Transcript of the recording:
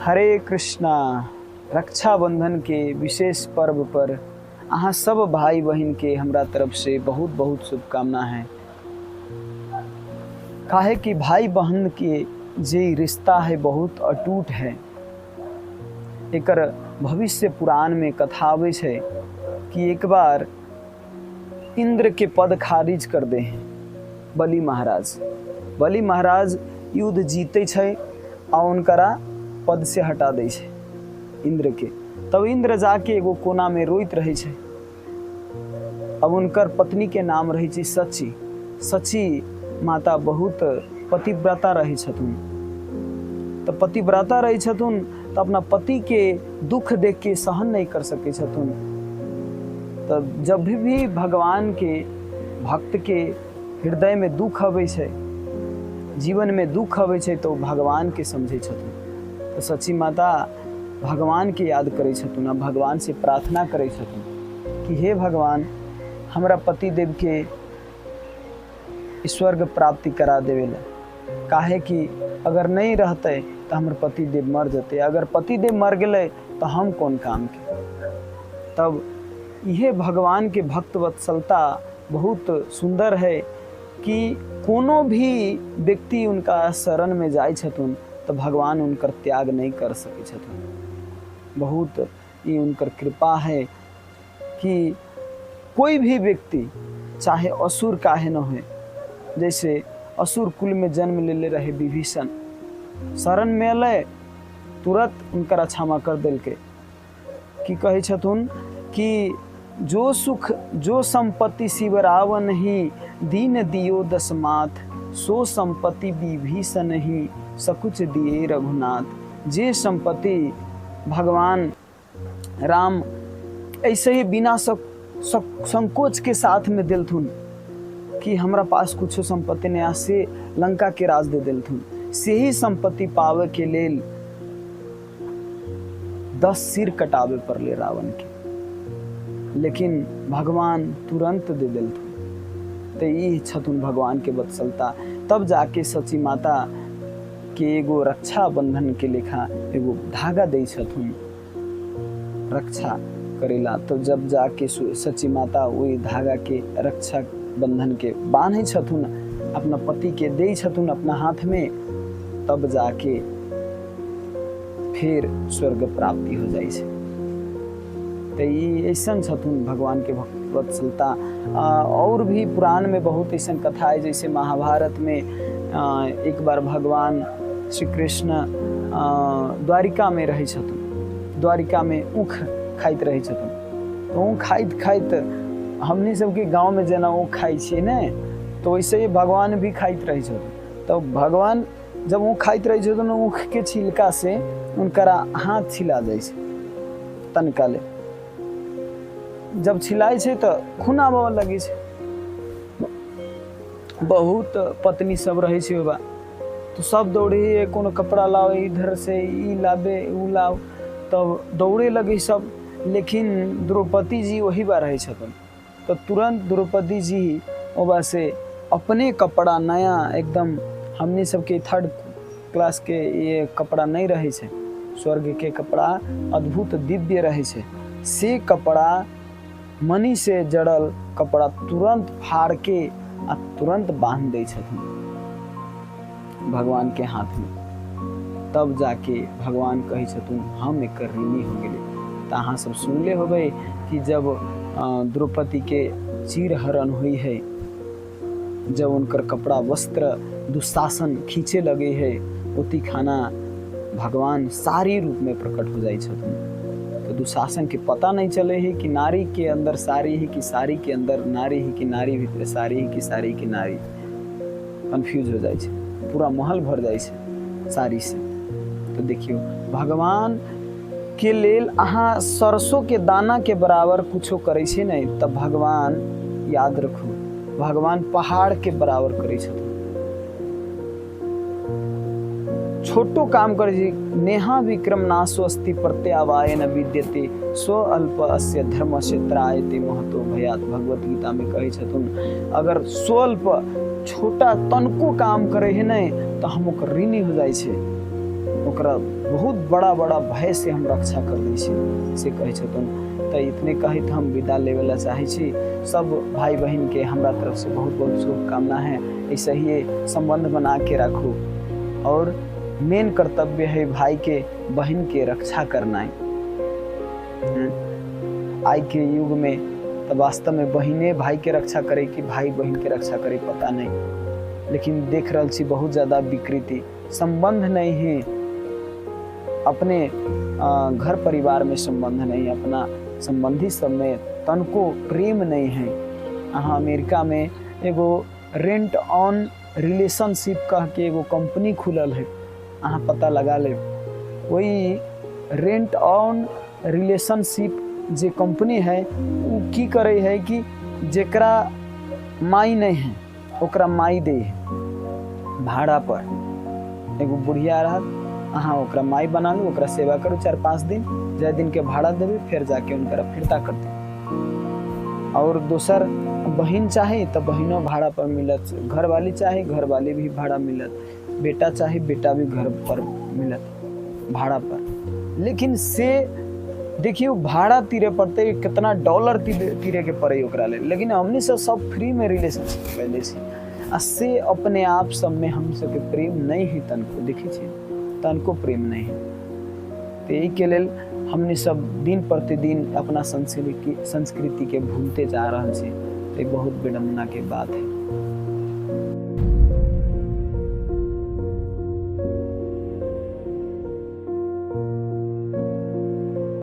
हरे कृष्णा। रक्षाबंधन के विशेष पर्व पर अहाँ सब भाई बहन के हमरा तरफ से बहुत बहुत शुभकामना है। काहे कि भाई बहन के जे रिश्ता है बहुत अटूट है। एकर भविष्य पुराण में कथा आबै छै कि एक बार इंद्र के पद खारिज कर दे हैं बलि महाराज। बलि महाराज युद्ध जीते छै आ उनकरा पद से हटा दै छै इंद्र के। तब इंद्र जाके एगो कोना में रोइत रहै छै। अब उनकर पत्नी के नाम रहै छै सची। सची माता बहुत पतिव्रता रहै छथुन। तऽ पतिव्रता रहै छथुन तऽ अपना पति के दुख देख के सहन नहीं कर सकै छथुन। तऽ जब भी भगवान के भक्त के हृदय में दुख अबै छै, जीवन में दुख अबै छै, तऽ ओ भगवान के समझै छथुन। तऽ सची माता भगवान के याद करै छथुन आ भगवान से प्रार्थना करै छथुन कि हे भगवान, हमरा पतिदेव के स्वर्ग प्राप्ति करा देवे ला। काहे कि अगर नहीं रहते तो हमर पतिदेव मर जते, अगर पतिदेव मर गेलै तो हम कोन काम के। तब इहे भगवान के भक्त वत्सलता बहुत सुंदर है कि कोनो भी व्यक्ति उनका शरण में जाइ छथुन तो भगवान उनकर त्याग नहीं कर सकै छथुन। बहुत ई उनकर कृपा है कि कोई भी व्यक्ति चाहे असुर काहे न होए, जैसे असुर कुल में जन्म लेले रहे विभीषण, शरण में अलै तुरंत उनकर क्षमा कर देलकै। की कहै छथुन कि जो सुख जो संपत्ति शिव रावण ही दीन दियो दशमाथ, सो संपत्ति विभीषण ही सकुच दिए रघुनाथ। जे संपत्ति भगवान राम ऐसे ही बिना संकोच के साथ में दिलथुन कि हमरा पास कुछो संपत्ति नहीं आ, से लंका के राज दे दिलथुन, से ही संपत्ति पावे के लेल 10 सिर कटावे पड़ले रावण के, लेकिन भगवान तुरंत दे दिलथुन। तो ई छथुन भगवान के वत्सलता। तब जाके सची माता के एगो रक्षा बंधन के लेखा एगो धागा दै छथुन रक्षा करेला। तो जब जाके सची माता वही धागा के रक्षा बंधन के बान्है छथुन, अपना पति के दै छथुन अपना हाथ में, तब जाके फिर स्वर्ग प्राप्ति हो जाइ छै। तऽ ई ऐसन छथुन भगवान के भक्त वत्सलता। और भी पुराण में बहुत ऐसन कथा है, जैसे महाभारत में एक बार भगवान श्री कृष्ण द्वारिका में रहै छथुन, द्वारिका में ऊख खाइत रहै छथुन। तऽ ऊख खाइत खाइत हमनी सबके गाँव में जेना ऊख खाइ छियै ने, तऽ वैसे ही भगवान भी खाइत रहै छथुन। तऽ भगवान जब ऊख खाइत रहै छथुन, ऊख के छिलका से हुनकरा हाथ छिला जाइ छै तनिका ले। जब छिलाइ छै तऽ खून आबऽ लगै छै। बहुत पत्नी सब रहै छै ओहिबा, तऽ सब दौड़े है, कोनो कपड़ा लाओ इधर से, ई लाबे उ लाओ, तब दौड़े लगे सब। लेकिन द्रौपदी जी वही बा रहै छथिन। तऽ तुरंत द्रौपदी जी ओबा से अपने कपड़ा नया एकदम, हमनी सबके थर्ड क्लास के ये कपड़ा नहीं रहै छै, स्वर्ग के कपड़ा अद्भुत दिव्य रहै छै, से कपड़ा मणि से जड़ल कपड़ा तुरंत फाड़ के आ तुरंत बांध दै छथिन भगवान के हाथ में। तब जाके भगवान कहै छथिन हम एकर ऋणी हो गेली। तऽ अहाँ सब सुनले होबै कि जब द्रौपदी के चीरहरण हुई है, जब उनकर कपड़ा वस्त्र दुशासन खींचे लगे है, ओती खाना भगवान सारी रूप में प्रकट हो जाइ छथिन। तो दुशासन के पता नहीं चले है कि नारी के अंदर सारी है कि सारी के अंदर नारी है कि नारी भीतर सारी है कि सारी के नारी, कंफ्यूज हो जाइ छै, पूरा महल भर जाइ छै साड़ी से। तो देखियौ भगवान के लेल अहाँ सरसों के दाना के बराबर कुछो करै छी ने, तऽ भगवान याद रखू भगवान पहाड़ के बराबर करै छथिन। छोटो काम करै छी, नेहा विक्रम नासो अस्ति प्रत्यावाय न विद्यते स्व अल्प अस्य धर्म से त्रायते महतो भयात। भगवत गीता में कहै छथुन अगर स्वल्प छोटा तनको काम करै है ने, तऽ हम ओकर ऋणी हो जाइ छै, ओकरा ओकरा बहुत बड़ा बड़ा भय से हम रक्षा कर दै छी से कहै छथुन। तऽ इतने कहैत हम विदा लेबे ला चाहै छी। सब भाई बहिन के हमरा तरफ से बहुत बहुत शुभकामना है। ऐसे ही संबंध बना के राखू और मेन कर्तव्य है भाई के बहन के रक्षा करना। आइ के युग में तऽ वास्तव में बहिने भाई के रक्षा करे कि भाई बहिन के रक्षा करे पता नहीं, लेकिन देख रहल छी बहुत ज़्यादा विकृति, संबंध नहीं है अपने घर परिवार में, संबंध नहीं अपना संबंधी सब में तनको प्रेम नहीं है। अहाँ अमेरिका में एगो रेंट ऑन रिलेशनशिप कह के एगो कंपनी खुलल है, अहाँ पता लगा लेब। वही रेंट ऑन रिलेशनशिप जे कंपनी है उ की करे है कि जेकरा माई नहीं है ओकरा माई दे है भाड़ा पर। एगो बुढ़िया रहत, अहाँ ओकरा माई बना लू, ओकरा सेवा करू 4-5 दिन, जाहि दिन के भाड़ा देबै फेर जाके हुनकरा फिरता कर देबै। और दोसर बहिन चाही तऽ बहिनो भाड़ा पर मिलत, घरवाली चाही घरवाली भी भाड़ा मिलत, बेटा चाही बेटा भी घर पर मिलत भाड़ा पर। लेकिन से देखियो भाड़ा तीरे पड़ते कितना डॉलर तीरे के पड़े ओकरा लेल, लेकिन हमनी सब सब फ्री में रिलेशनशिप कैले छी आ से अपने आप सब में हम सबके प्रेम नहीं है तनको, देखै छी तनको प्रेम नहीं है। तऽ एहिके लेल हमनी सब दिन प्रतिदिन अपना संस्कृति के भूलते जा रहल छी, तऽ बहुत विडम्बना के बात है।